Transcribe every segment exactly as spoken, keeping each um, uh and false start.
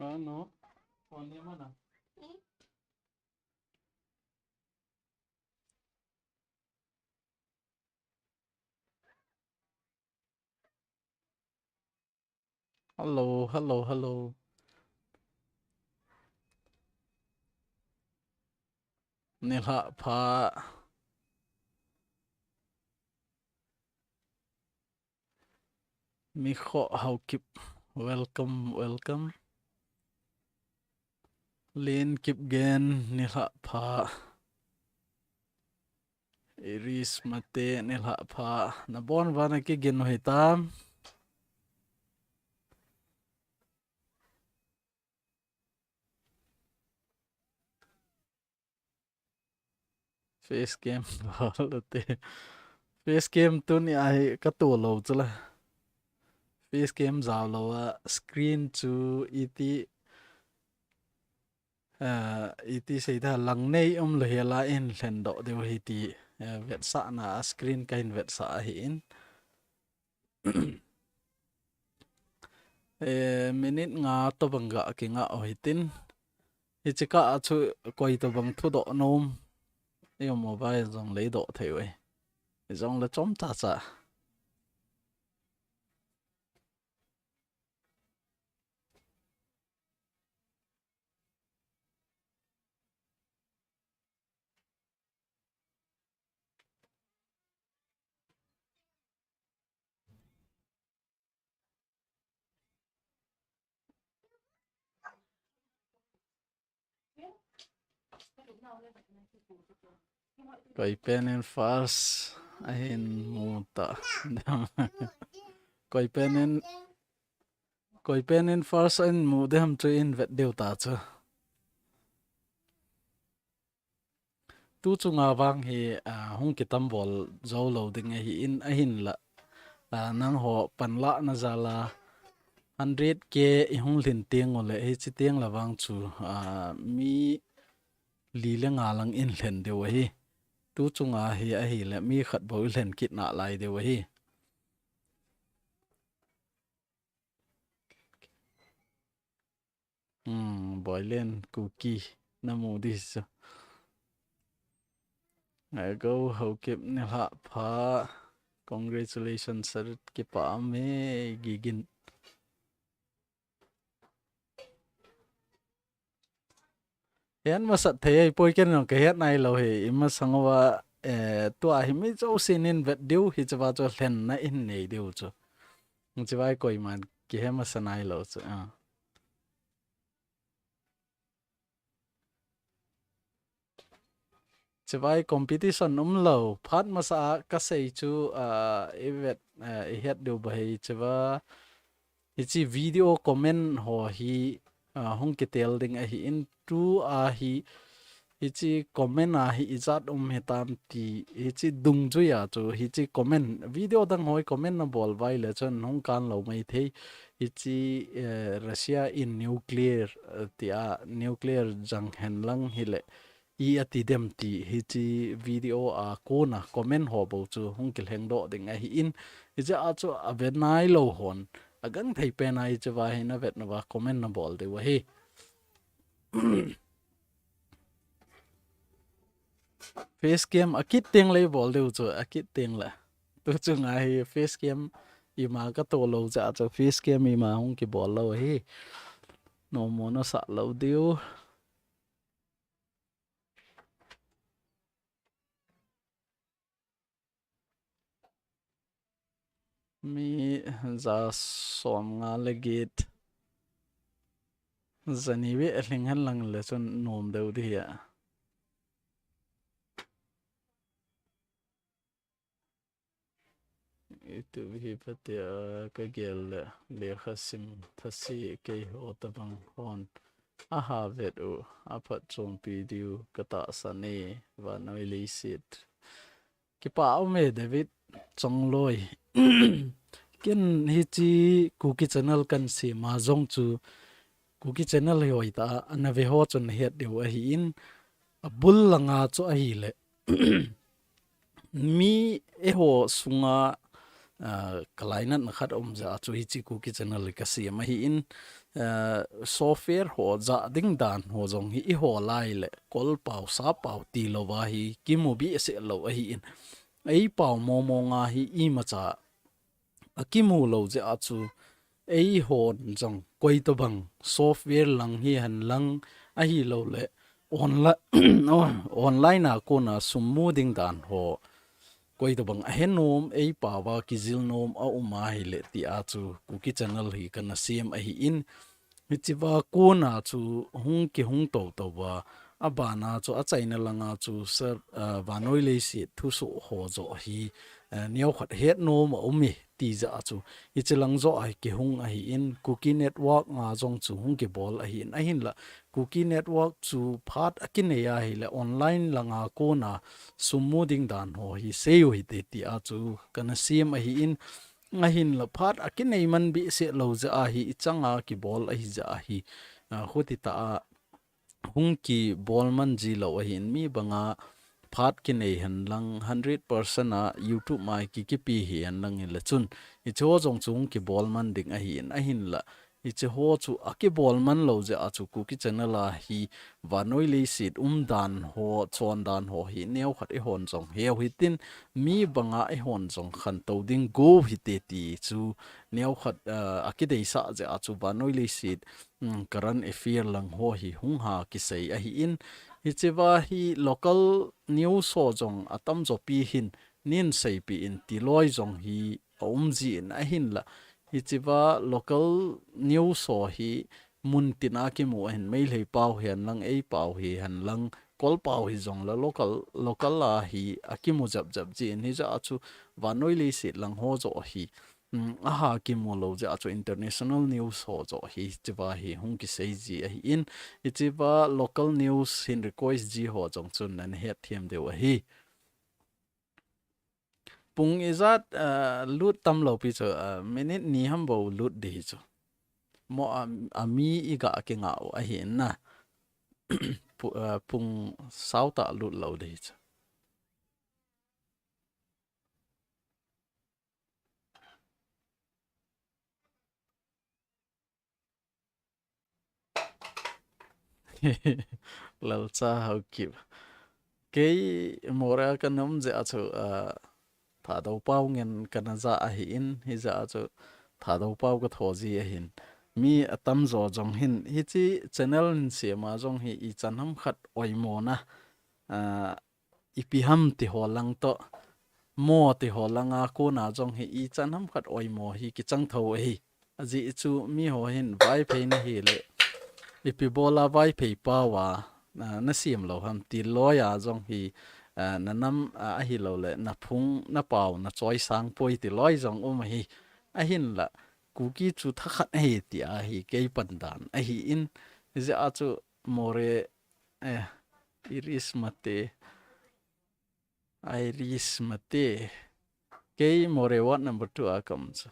Ano? Phone ni mana? Hello, hello, hello. Nilhah pha. Mikho Haokip, welcome, welcome. Len Kipgen, nilhah pha. Iris Mate, nilhah pha. Nabon uva nakigin u hitam? Facecam lou te. Facecam tuni ahi katoh lou chu la. Facecam jao lou a screen chu iti, ah, iti seida lang nei um lou hela in lhen doh diu ahi ti, eh, vetsahna a screen kahin vetsah ahin. Eh, minute nga tobang ga kinga u hitin. Hiche kah a chu koi tobang thudoh nom i um uva jongle i doh thei uve. Hijongle chomcha cha. Koi pen in first ahin mu ta. Koi pen in, koi pen in first ahin mu dem chu in vet diu ta chu. Tu chunga vang hi, ah, hung kitam bol jou lou ding ahin, ahinla, ah, nangho panlahna jal a hundred K i hung lhin teng uleh, hiche teng la vang chu, ah, mi li le nga lang in lhen diu ahi. Tu chunga hi ahile, mi khat bou i lhen kit nalai diu ahi. Hmm, Boilen Kuki, namu di chu. Ago Haokip nilhah pha. Congratulations, sir, kipa um e, Gigin. Hian masat thei ahipoi, ken jong kahet nailou hi, imasang uva, eh, tua hi mi jousen in vet diu, hicheva chu lhenna in nei diu chu. Hicheva hi koiman kihe masa nailou chu, ah. Hicheva hi competition umlou, phat masa a kasei chu, ah, i vet, ah, i het diu bou hi, hicheva, hiche video comment ho hi, ah, hung kitel ding ahin, tua hi, hiche comment a hi ijat um hitam ti, hiche dungjuia chu, hiche comment, video dang ho hi comment nabol uva ahile chun hung kan lou maithei, hiche, eh, Russia in nuclear, eh, tia, nuclear jang henlang hile, i ati dem ti hiche video a kona comment ho bou chu hung kilhengdoh ding ahin, hiche a chu avet nailou hon, agangthei pen a hicheva hi navet nauva comment nabol diu ahi. Facecam akit teng le bol diu chu, akit teng le. Tu chunga hi facecam ima katoh lou jeh a chu facecam ima hung kibol lou ahi. Nommo nasah lou diu. Mi ja som nga le get. Jani ve a lhing hen lang le chun nom deu di hi a. Itu hi phatea ka gel le lekha sim thase keiho tabang hon aha vet u, aphatchompi diu ka tahsan e, vannoi leiset. Kipa um e David Chongloi. Ken hiche Kuki channel kan sem a jong chu Kuki channel hi hoitah a ana ve ho chun na het diu ahin, abul langa chu ahile mi eiho sunga, ah, ka lainatna khat aum jeh a chu hiche Kuki channel hi ka sem ahin, eh, software ho ja ding dan ho jong hi i ho lai le kol pau sa pau ti lo va hi kimu bi se lo ahi in. Ei pau mo mo nga hi i ma cha a kimu lo je a chu ei hon jong koi to bang software lang hi han lang ahi lo le online, online a kona sum mu ding dan ho koi to bang a he nom ei pau va kijil nom a um a hi le ti a chu Kuki channel hi kana siam ahi in. Hichi va kona chu hung ki hung to to va a bana chu a chaina langa chu sir, ah, vanoi leiset thusoh ho jo hi, eh, neo khat het nom a um e ti ja chu. Hichi lang jo a hi ki hung ahi in Kuki network nga jong chu hung ki bol ahi in ahin la Kuki network chu phat a kinei ahi le online langa kona sum mu ding dan ho hi sei u hi te ti a chu kana siam ahi in ahin la phat a kinei man bi se lo ja a hi i changa ki bol ahi ja a hi, ah, khuti ta a hung ki bol man ji lo ahi in mi banga phat kinei han lang hundred percent a YouTube mai ki kipi hi han lang in le chun hichi ho jong chu hung ki bol man ding ahi in ahin la hichi ho chu a ki bol man lo je a chu Kuki channel a hi vanoi leiset um dan ho chon dan ho hi neo khat i hon jong heu hi tin mi banga i hon jong khan to ding go hi te ti chu neo khat, ah, a ki dei sa je a chu vanoi leiset um, current affair lang ho hi hung ha ki sei ahi in. Hichi va hi local news ho jong a tam jo pi hin nin sei pi in ti loi jong hi a um ji in ahin la. Hichi va local news ho hi mun tin a kimu ahin Meitei pau hi han lang ei pau hi han lang kol pau hi jong la local, local a hi a kimu jap jap ji in hi ja a chu vanoi leiset lang ho jo hi. Um, a ha kimu lo je a chu international news ho jo hi, hichi va hi hung ki sei ji ahi in, hichi va local news hin request ji ho jong chun nan het thiam deu ahi. Pung ijat, ah, lut tam lo pi chu, ah, minute ni ham bo lut di hi chu. Mo a, a mi i ga ki nga u ahi in na. Pu-, ah, pung sau ta lut lo di hi chu. Lalcha Haokip. Kei Moreh a ka nom je a chu, ah, Thadou pau ngen ka na ja ahi in, hi ja a chu Thadou pau ka tho ji ahin. Mi a tam jo jong hin, hichi channel in siam a jong hi i chan ham khat oimo na. Ah, ipi ham ti ho lang to, mo ti ho langa kona jong hi i chan ham khat oimo hi ki chang tho ahi. Ajeh chu mi ho hin Vaiphei na hi le, ipi bola Vaiphei pau a, ah, na siam lo ham ti loi a jong hi, ah, na nam, ah, ahi lo le, na phung, na pau, na choi sang poi ti loi jong um ahi. Ahin la, Kuki chu thakhat ahi ti ahi, kei pan dan ahi in, je a chu Moreh, eh, Iris Mate, Iris Mate. Kei Moreh ward number two a ka um chu.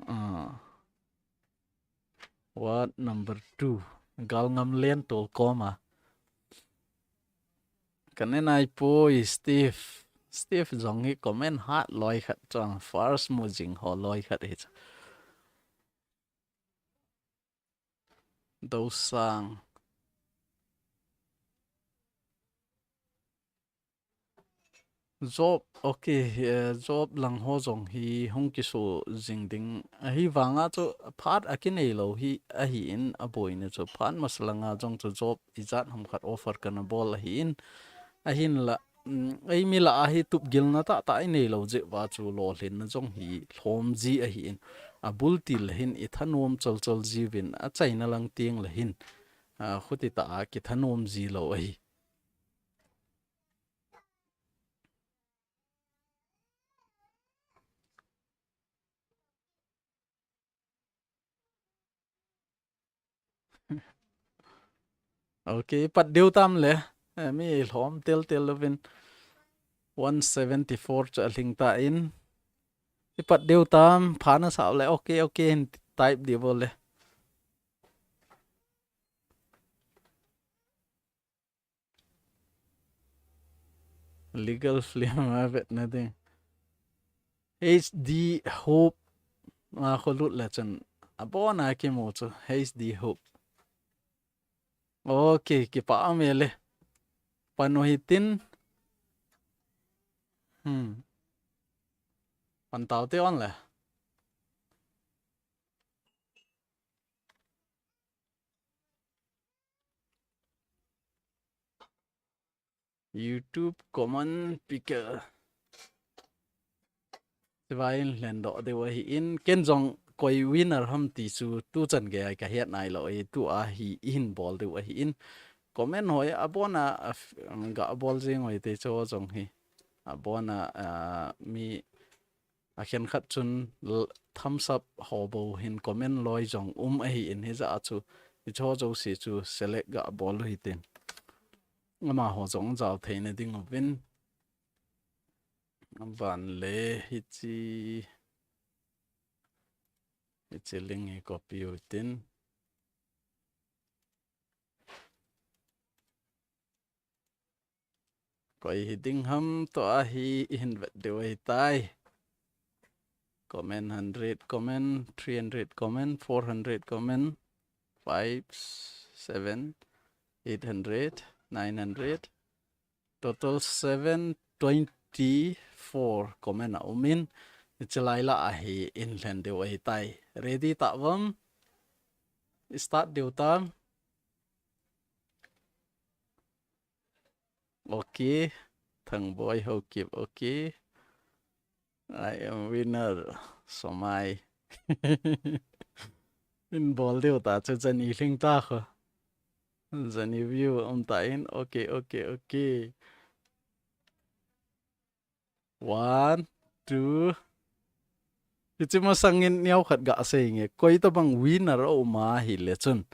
Ah. Ward number two. Galngam Len tol koma. Ka ne nai poi, Steve. Steve jong hi comment hat loi khat chang. First mu jing ho loi khat hi chu. Dosang. Job, okay, eh, job lang ho jong hi hung kisu jing ding. Ahi vanga chu phat a kinei lo hi ahi in a boina chu phat masa langa jong chu job ijat ham khat offer ka na bol ahi in. Ahin la, um, ei mi la ahi tup gilna tah tah i nei lo jeh va chu lolhinna jong hi lhom ji ahi in. A bul til le hin i thanom chol chol ji vin a chaina lang tiang le hin. A khuti tah a ki thanom ji lo ahi. Okay, pat deu tam le. Eh, mi lhom tel tel lovin. One seventy four chu a lhing ta in. I pat deu tam, pha na sau le. Okay, okay, hin type di bo le. Legal film a vetna ding. H D Hope a kholut le chun abona kimu chu H D Hope. Okay, kipa um e le. Pan u hitin. Hmm. Pan tau te on le. YouTube comment picker. Chuvai in lhen doh deu ahi in, ken jong koi winner ham ti chu tu chan gei a ka het nai lou e, tu a hi i hin bol deu ahi in. Comment hoi abona, a f-, um, ga bol jing hoi te chu jong hi. Abona, a, mi a khen khat chun l-, thumbs up ho bou hin comment loi jong um ahi in, hijeh a chu, hicho jouse chu select ga bol u hitin. Amaho jong jao theina ding uvin. Aban le hichi, hichi link hi copy u hitin. Koi hi ding ham toh a hi i hin vet deu ahi tai. Comment hundred comment, three hundred comment, four hundred comment, five, seven, eight hundred, nine hundred. Total seven twenty-four comment a um in, hichi lai lah a hi i hin lhen deu ahi tai. Ready tah uvem? Start deu tam. Okay. Thangboi Haokip. Okay. I am winner. Somai. I hin bol deu ta chu jani lhing ta kho. Jani view um ta in. Okay, okay, okay. One, two. Hichi masang in neo khat ga sei nge. Koi tabang winner a um a hile chun,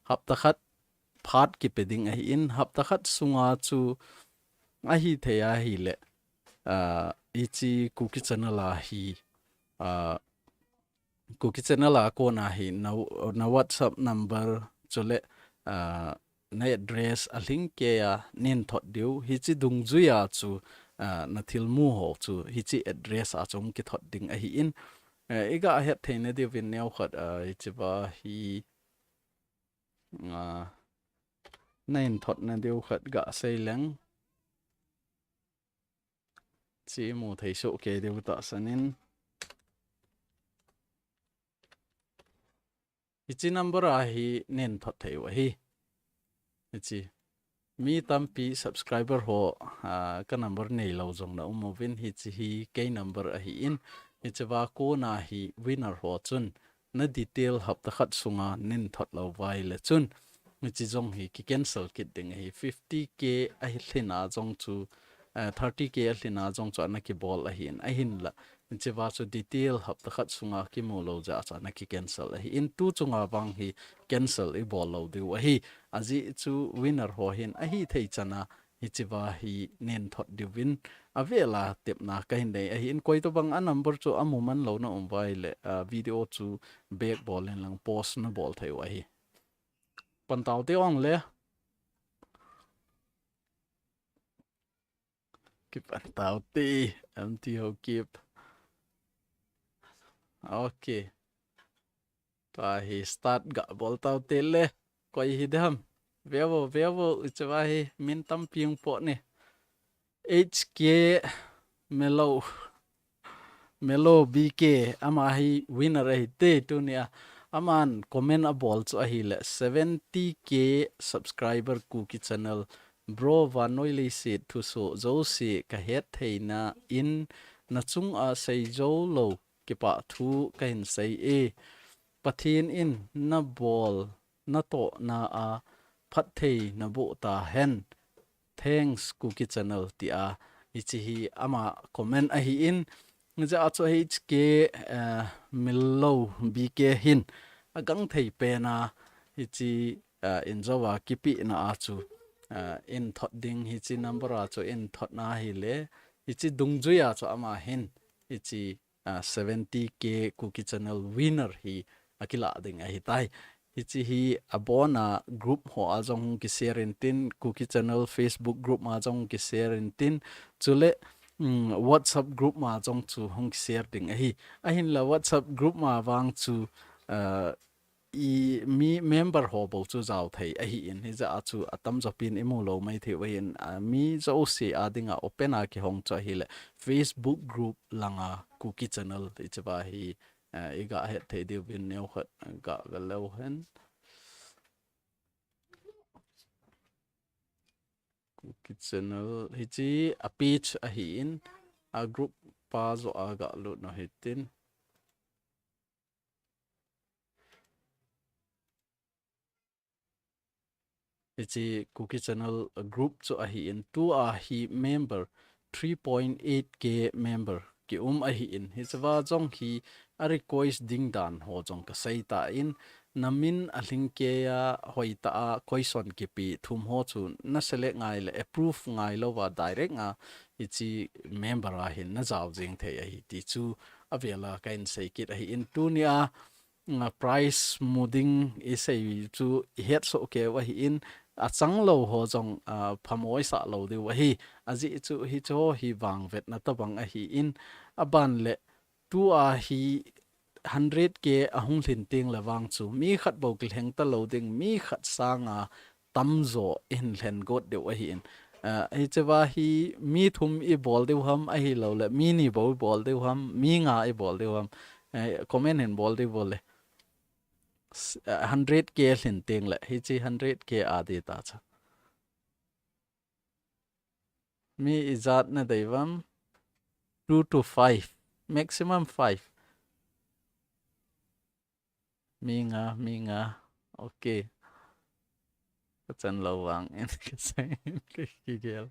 hapta khat phat kipe ding ahi in, hapta khat sunga chu ahi thei a hile, ah, hichi Kuki channel a hi, ah, Kuki channel a kona hi na, na WhatsApp number chule, ah, na address a lhing kei a nei thot diu. Hichi dungjui a chu, ah, na thilmu ho chu hichi address a chu kithot ding ahi in. Eh, i ga het theina diuvin neo khat, ah, hichi va hi, ah, nei thotna diu khat ga sei leng. Chi mu thei soh kei diu tahsan in. Hichi number a hi nei thot thei u ahi. Hichi. Mi tampi subscriber ho, ah, ka number nei lou jong na um uvin, hichi hi kei number ahi in. Hichi va kona hi winner ho chun na detail hapta khat sunga nei thot lou uva ahile chun, hichi jong hi ki cancel kit ding ahi. Fifty K a hi lhin a jong chu, eh, thirty K a lhin a jong chu ana kibol ahi in, ahinla hichi va chu detail hapta khat sunga kimu lou jeh a chu ana ki cancel ahi in, tu chunga vang hi cancel i bol lou diu ahi. Ajeh chu winner ho hin ahi thei chan a hichi va hi nei thot diuvin avel a tepna ka hin nei ahi in, koi tabang a number chu a mu man lou na um uva ahile, ah, video chu back bol in lang post na bol thei u ahi. Pan tau te ong le. Kipan tau te, M T Haokip. Okay. Tua hi start ga bol tau te le. Koi hi dem. Ve uvo, ve uvo, hichi va hi min tampi um poi ne. H K Melo. Melo B K, ama hi winner ahi te tunia. Aman comment a bol chu ahile, seventy K subscriber Kuki channel. Bro, vannoi leiset thusoh jouse ka het theina in, na chunga sei jou lou kipah thu ka hin sei e. Pathen in na bol, na tohna a phatthei na boh ta hen. Thanks, Kuki channel, tia hichi hi ama comment ahi in, hijeh a chu H K, eh, Milo B K hin a gangthei pen a hichi, eh, in jou a kipehna a chu, eh, in thot ding hichi number a chu in thot na ahile, hichi dungjui a chu ama hin hichi, ah, seventy K Kuki channel winner hi a kilah ding ahi tai. Hiche hi abon a group ho a jong hung kishare intin, Kuki Channel Facebook group ma jong hung kishare intin, chule, um, WhatsApp group ma jong chu hung kishare ding ahi. Ahinla WhatsApp group ma vang chu, uh, i mi member ho bou chu jao thei ahin, hijeh a chu atamjo pin imu lou maithei uvin, uh, mi jouse a dinga open a kihong chu ahile Facebook group langa Kuki Channel hiche va hi, uh, iga het thei diuvin neokhat ga ve leu hen. Kuki Channel hiche a page ahin, a group pa joh a ga lut u hitin. Hiche Kuki Channel group chu ahin, tua hi member three point eight K member kium ahin, hiche va jong hi a request ding dan ho jong kasei tan, namin alhing kei a hoitah a question kipe thum ho chu na select ngai le approve ngai louva direct a hiche member a hin na jao jeng thei ahi ti chu avel a kahin sei kit ahin, tunia, a, prize mu ding isei chu ihet soh keu ahin, achang lou ho jong, a, phamo isah lou diu ahi. Ajeh chu hiche ho hi vangvetna tobang ahin, aban le tua hi hundred K ahung lhin teng le vang chu mi khat bou kilheng talou ding, mi khat sanga tamjo ihin lhen got diu ahin. A, hiche va hi mi thum ibol diu ham, ahilou le mi ni bou ibol diu ham, mi nga ibol diu ham. Eh, comment hin bol diu bol le. S-, a, hundred K lhin teng le, hiche hundred K a ding ta chu. Mi ijat na dei uvam? Two to five, maximum five. Mi nga, mi nga. Okay. Kachan lou vang in kasei in kigel.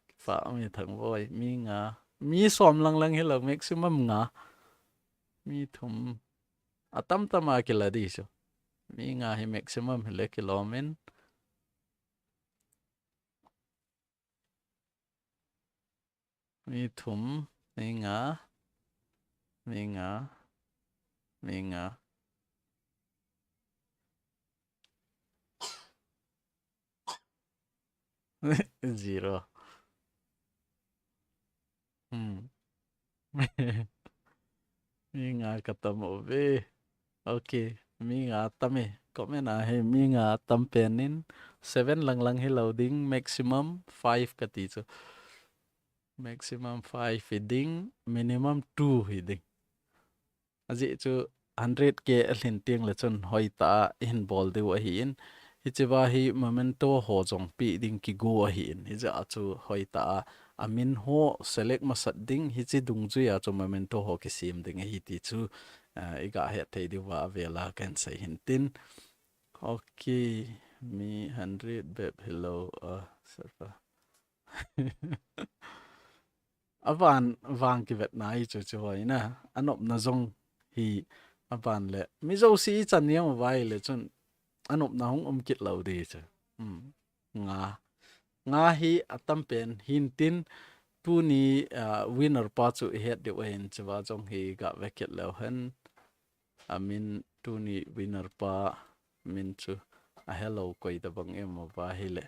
Kipa mi thang voi, mi nga. Mi som lang lang hilou, maximum nga. Mi thum. Atam tam a kila ding chu. Mi nga hi maximum hile kilom in. Mi thum, mi nga, mi nga, mi nga. Zero. Hmm. Mi nga katam uve. Okay, mi nga tam e. Comment a hi mi nga tam pen in, seven lang lang hilou ding, maximum five kati chu. Maximum five hi ding, minimum two hi ding. Ajeh chu hundred K alhin teng le chun hoitah a ihin bol diu ahin. Hiche va hi memento ho jong pe ding kigo ahin. Hijeh a chu hoitah a amin ho select masat ding, hiche dungjui a chu memento ho kisem ding ahi ti chu, ah, iga het thei diuva avel a kahin sei hin tin. Okay, mi hundred bep hilou, ah, sapa. Avan vang kivetna hi chu chu hoi na. Anopna jong hi aban le. Mi jouse ichan niam uva ahile chun anopna hung um kit lou ding chu. Hmm. Nga. Nga hi atam pen hin tin tuni, ah, winner pa chu ihet diu ahin hiche va jong hi ga ve kit leu hen. Amin tuni winner pa min chu ahelou koi tabang em uva ahile.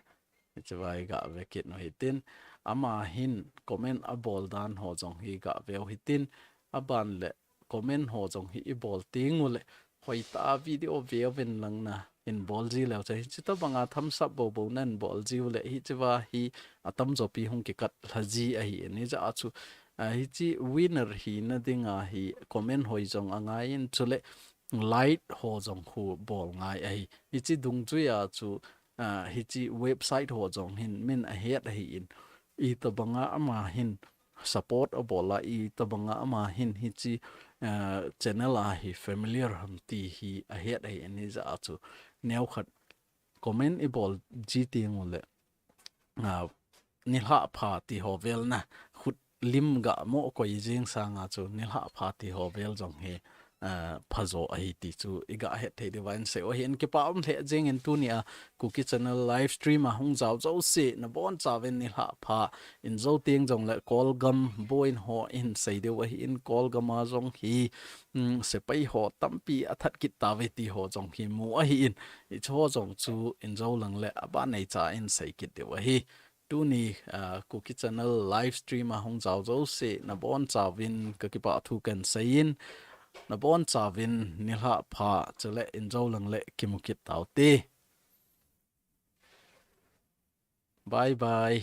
Hiche va hi ga ve kit u hitin. Ama hin comment abol dan ho jong hi ga ve u hitin. Aban le comment ho jong hi ibol teng ule. Hoitah a video ve uvin lang na hin bol ji leu chun. Hiche tabang a thumbs up bou bou na hin bol ji ule. Hiche va hi atamjo pi hung kikat lha ji ahin. Hijeh a chu, ah, hiche winner hina dinga hi comment hoi jong angai in chule like ho jong khu bol ngai ahi. Hiche dungjui a chu, ah, hiche website ho jong hin min ahet ahin. Itabang a ama hin support abol a, itabang a ama hin hiche, ah, channel a hi familiar ham ti hi ahet ahin hijeh a chu neokhat comment ibol ji teng ule. Ah, nilhah pha ti ho vel na, khut lim ga mo koi jing sanga chu nilhah pha ti ho vel jong hi ah, phajo ahi ti chu iga het thei diu va insei u ahin, kipa um lheh jeng in tunia Kuki Channel live stream a hung jao jouse nabonchauvin nilhah pha, injo teng jongle Kolgam boina ho insei diu ahin, Kolgam a jong hi, um, sepai ho tampi athat kit tauve ti ho jong hi mu ahin, hiche ho jong chu injo lang le aban neicha insei kit diu ahi. Tuni, ah, Kuki Channel live stream a hung jao jouse nabonchauvin kakipathu kahin seiyin, nabonchauvin nilhah pha, chule injo lang le kimu kit taute. Bye bye.